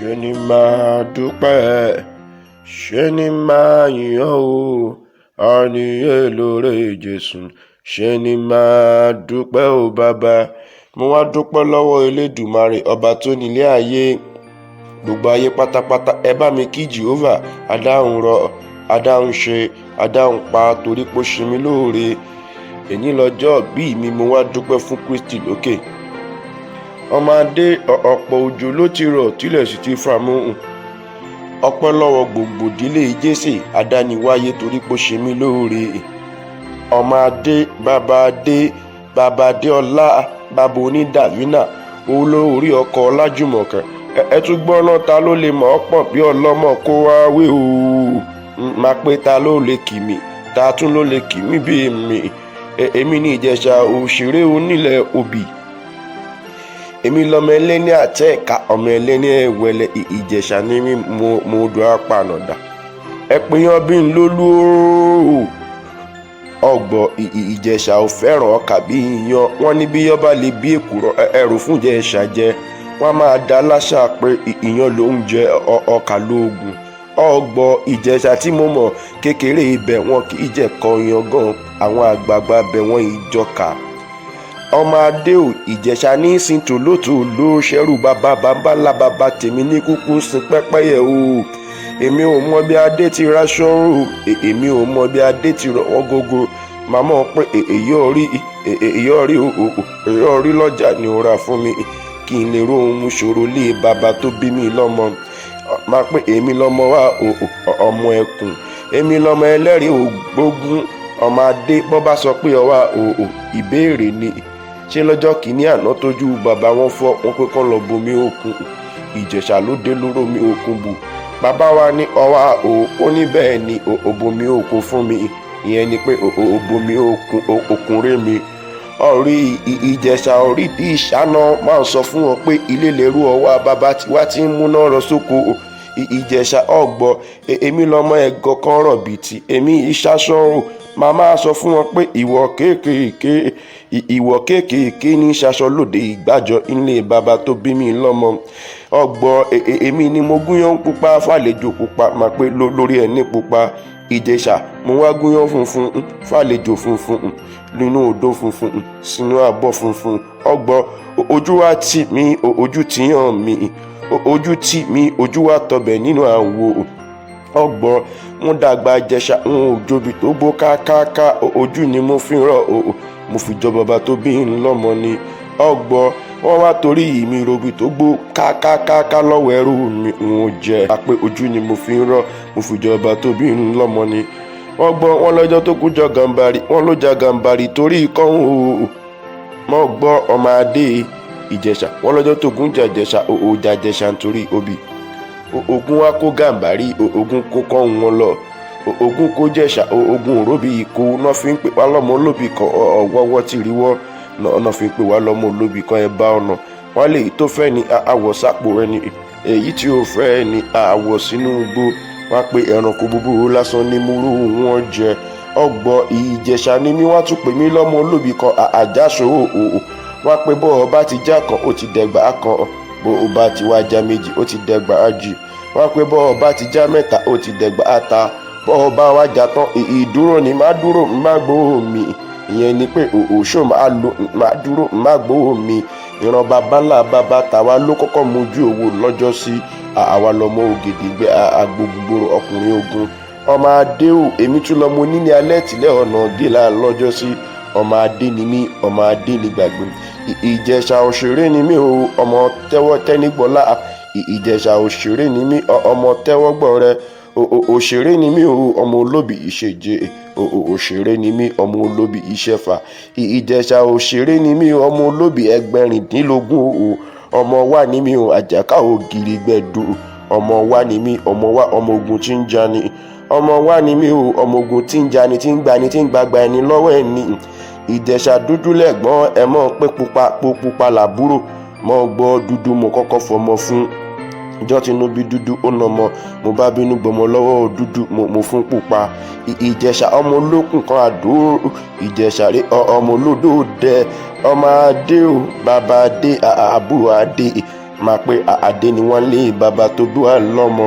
Ṣe ni máa dúpẹ́, ṣe ni máa yìn ọ́ o, àníyé lóore Jésù, ṣe ni máa dúpẹ́ o bàbá. Mo wá dúpẹ́ lọ́wọ́ Elédùmarè, ọba tó nílé ayé, gbogbo ayé pátápátá. Ẹ bá mi kí Jehovah, adáhùn rọ, adáhùn ṣe, adáhùn pa, torí pé ó ṣe mí lóore. Èní lọ́jọ́ bí mi, mo wá dúpẹ́ fún Kristi lókè. Ọmọ adé, ọ̀pọ̀ òjò ló ti rọ̀ tílẹ̀ sì ti fà mú. Ọpẹ́ lọ́wọ́ gbòǹgbòdílé Jésè adániwáyé, torí pé ó ṣe mí lóore. Ọmọ adé, bàbá adé, bàbá adéọlá, bàbá onídàvínà, olórí ọkọ̀ ọlájúmọ̀kẹ́. Ẹ tún gbọ́ náà, ta ló lè mọ̀ ọ́ pọ̀ bí ọlọ́mọ kó wá wí o? Máa pé ta ló lè kì mí, ta tún ló lè kì mí bí èmi? Èmi ní Ìjẹ̀ṣà òṣèré onílẹ̀ òbí. Èmi lọmọ ẹlẹ́ni àtẹ̀ka, ọmọ ẹlẹ́ni ẹ̀wẹ̀lẹ̀. Ìjẹ̀ṣà ní mí, mo dùn apànàdà. Ẹ pè yan bí n lólú ooo. Ọgbọ Ìjẹ̀ṣà ò fẹ́ràn ọkà bí iyán. Wọ́n ní bí yọba lè bí èkùrọ́ ẹrù fún Ìjẹ̀ṣà jẹ, wọ́n máa dá láṣà pé iyán ló ń jẹ, ọkà lóògùn. Ọgbọ Ìjẹ̀ṣà tí mo mọ̀ kékeré ibẹ̀, wọn kì í jẹ́ kọyan gan. Àwọn àgbààgbà bẹ̀ wọ́n ìjọka. Ọmọ adé ò, Ìjẹ̀ṣà ní í sin tòlótòló, ṣẹ́rù bàbá bàbá ńlá bàbá tèmi ní kúkú ń sin pẹ́pẹ́yẹ o. Èmi ò mọ bí adé ti raṣọ o, èmi ò mọ bí adé ti rọwọ́ gógó. Màmá pé èyí orí, èyí orí, èyí orí lọ́jà ni ó rà fún mi, kí n lè róhun ṣòro lé bàbá tó bí mi lọ́mọ. Máa pé èmi lọ́mọ wa ọmọ ẹkùn, èmi lọ́mọ ẹlẹ́rìí ògbógún. Ọmọ adé, bọ́ bá sọ pé ọwá o, ìbéèrè ni. Ṣé lọ́jọ́ kìíní àná tójú bàbá wọn fọ́ wọn pé kán lọ bomi òkun, Ìjẹ̀ṣà ló dé lóró mi òkun bù. Bàbá wa ní ọwá o, ó ní bẹ́ẹ̀ ni, òbomi òkun fún mi. Ìyẹn ni pé òbomi òkun òkun ré mi. Ọ̀rí Ìjẹ̀ṣà orí bí ìṣáná máa ń sọ fún wọn pé ilé lèrú ọwọ́ bàbá tiwa tí ń múná rọ sóko. Ìjẹ̀ṣà ọ̀gbọ́, èmi lọ́mọ ẹ̀gọ́ kan rọ̀ bìtì, èmi ìṣàṣọrò. Màá máa sọ fún wọn pé ìwọ kéékèèké, ìwọ kéékèèké ní ṣaṣọ lóde ìgbàjọ ilé bàbá tó bí mi lọ́mọ. Ọgbọ́, èmi ni mo gúnyán pupa fàlejò pupa, máa pé lórí ẹni pupa. Ìjẹ̀ṣà, mo wá gúnyán funfun fàlejò funfun nínú odó funfun sínú abọ́ funfun. Ọgbọ́, ojú wa tì mí, ojú tì yàn mí, ojú tì mí, ojú wa tọbẹ̀ nínú àwo. Ọgbọ́n, mo dàgbà Ìjẹ̀ṣà, n ò jobi tó gbó kákáká. Ojú ni mo fi rọ o, mo fi jọ bàbá tó bí n lọ́mọ ni. Ọgbọ́n, wọ́n wá torí mi robi tó gbó kákákáká lọ́wọ́ ẹrú mi, n ò jẹ́ àpé ojú ni mo fi ń rọ, mo fi jọ bàbá tó bí n lọ́mọ ni. Wọ́n gbọ́ wọn lọ́jọ́ tó kú jọ Gàǹbarì, wọ́n ló ja Gàǹbarì torí ikọ́ ń o. Mọ́ gbọ́, ọmọ adé Ìjẹ̀ṣà, wọ́n lọ́jọ́ tó gún jà Ìjẹ̀ṣà, ò jà Ìjẹ̀ṣà nítorí obì. Ogun wa kó Gàǹbarì, ogun kó kọ́ wọn lọ, ogun kó Jẹ̀ṣà, ogun òróbì ìkó náà fi ń pè wá lọ́mọ olóbì kan. Ọ̀wọ́wọ́ tí rí wọ́ náà fi ń pè wá lọ́mọ olóbì kan. Ẹ bá ọ̀nà wọ́n lè tó fẹ́ ni àwọ̀ sápò rẹ ni, èyí tí ó fẹ́ ni àwọ̀ sínú igbó. Wọ́n á pé ẹranko búburú lásán ní múrú wọn jẹ. Ọgbọ́ Ìjẹ̀ṣà ni mí, wọ́n tún pè mí lọ́mọ olóbì kan àjàṣò o. Wọ́n á pé bọ́ ọba ti já kan, ó ti dẹgbà kan. Bó o bá ti wá já méjì, ó ti dẹgbà jì. Wọ́n á pé bọ́ ọba ti já mẹ́ta, ó ti dẹgbà ta. Bọ́ ọba wá já tán, ìdúró ni má dúró má gbowó mi. Ìyẹn ni pé òṣò máa lo má dúró má gbowó mi. Ìran bàbá ńlá bàbá tàwa ló kọ́kọ́ mojú owó lọ́jọ́ sí. Àwa lọmọ Ògèdèngbé, agbógungbòrò ọkùnrin ogun. Ọmọ adé o, èmi tún lọmọ onílé alẹ́ tìlẹ̀ ọ̀nà gèlà lọ́jọ́ sí. Ọmọ adé ni mí, ọmọ adé ni gbàgbé. Ìjẹ̀ṣà òṣèré ni mí o, ọmọ tẹ́wọ́ tẹ́nígbọ́lá. Ìjẹ̀ṣà òṣèré ni mí, ọmọ tẹ́wọ́gbọ́ rẹ. Òṣèré ni mí o, ọmọ olóbì ìṣèje. Òṣèré ni mí, ọmọ olóbì ìṣẹ̀fà. Ìjẹ̀ṣà òṣèré ni mí, ọmọ olóbì ẹgbẹ̀rìndínlógún o. Ọmọ wa ni mí o, àjàká ògiri gbẹ̀du. Ọmọ wa ni mí, ọmọ wa, ọmọ ogun tí ń jani. Ọmọ wa ni mí o, ọmọ ogun tí ń jani, tí ń gbani, tí ń gbagba ẹni lọ́wọ́ ẹni. Ìjẹ̀ṣà dúdú lẹ́gbọ́n, ẹ mọ̀ pé pupa pupa làbúrò. Mọ́ gbọ́, dúdú mo kọ́kọ́ fọmọ fún. Ìjọ́ tinú bí dúdú ó nà mọ́, mo bá bínú gbọmọ lọ́wọ́ dúdú, mo fún pupa. Ìjẹ̀ṣà ọmọ olókùn kan àdó. Ìjẹ̀ṣà rè, ọmọ olódò dẹ. Ọmọ adé o, bàbá adé, àbúrò adé. Máa pé àdé ni wọ́n lé bàbá tó bí wà lọ́mọ.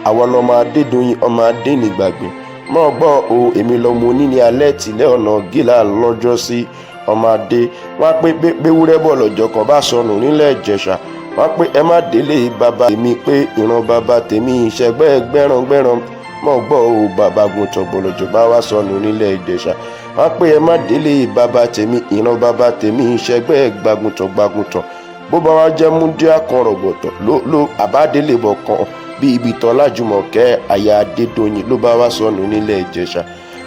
Àwa lọ́mọ Adédoyin, ọmọ Adénígbàgbé. Mọ́ gbọ́ o, èmi lọ́mọ oníní alẹ́ tìlẹ̀ ọ̀nà gíla lọ́jọ́ sí ọmọ adé. Wọ́n á pé gbéwúrẹ́ bọ̀ lọ́jọ́ kan bá sọnù nílẹ̀ Ìjẹ̀ṣà. Wọ́n á pé ẹ má délé bàbá tèmi, pé ìran bàbá tèmi ìṣẹ́gbẹ́ gbẹ́rangbẹ́ran. Mọ́ gbọ́ o, bàbá gùntàn gbọ̀lọ̀jọ̀ bá wá sọnù nílẹ̀ Ìjẹ̀ṣà. Wọ́n á pé ẹ má délé bàbá tèmi, ìran bàbá tèmi ìṣẹ́gbẹ́ gbàgùntàn gbàgùntàn. Bó bá wá jẹ́ múndíá kan rọ̀gbọ̀tọ̀ ló àbádélé bọ̀ kan bí ibi tán Lájùmọ̀kẹ́ aya Adédoyin ló bá wá sọnù nílẹ̀ Ìjẹ̀ṣà.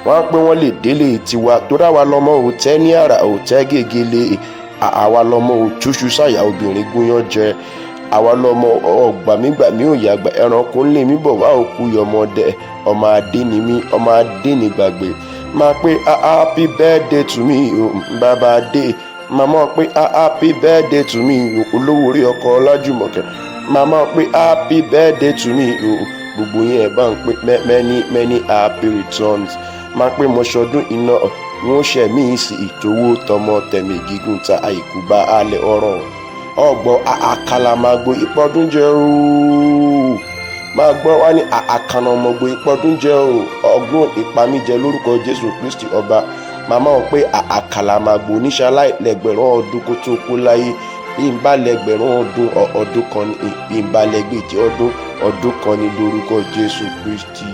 Wọ́n á pé wọ́n lè délé tiwa tó dáwà lọ́mọ òtẹ́ ní àrà òtẹ́ gègéle. Àwa lọ́mọ òtúṣu sáyà obìnrin gúnyán jẹ. Àwa lọ́mọ ọgbàmígbàmí òyàgbà ẹranko ńlẹ̀ mi bọ̀ wá òkú yọmọdé. Ọmọ adé ni mí, ọmọ adé ní gbàgbé. Máa pé happy birthday to me o, bàbá adé. Màmá pé happy birthday to me o, olówó orí ọkọ Ọlájùmọ̀kẹ́. Màmá pé happy birthday to me o. Gbogbo yẹn ẹ bá ń pé many many happy returns. Máa pé mo ṣọdún iná wọn ṣẹ̀ mí sí ìtòwó tọmọ tẹ̀mí gígùn ta àìkú bá alẹ̀ ọ̀rọ̀ ọgbọ́n àkàlàmàgbò ìpọ́dún jẹ́ ooo. Máa gbọ́ wá ní àkànnàmọ̀gbò ìpọ́dún jẹ́ o, ọgbọ́n ìpamíjẹ lórúkọ Jésù Kristi ọba. Màmá wọn pé àkàlàmàgbò oníṣàláì lẹ́gbẹ̀rún ọdún kó tó kú láyé. Bí n bá lẹ́gbẹ̀rún ọdún, ọdún kan ní. Bí n bá lẹ́gbẹ̀jẹ̀ ọdún, ọdún kan ní lórúkọ Jésù Kristi.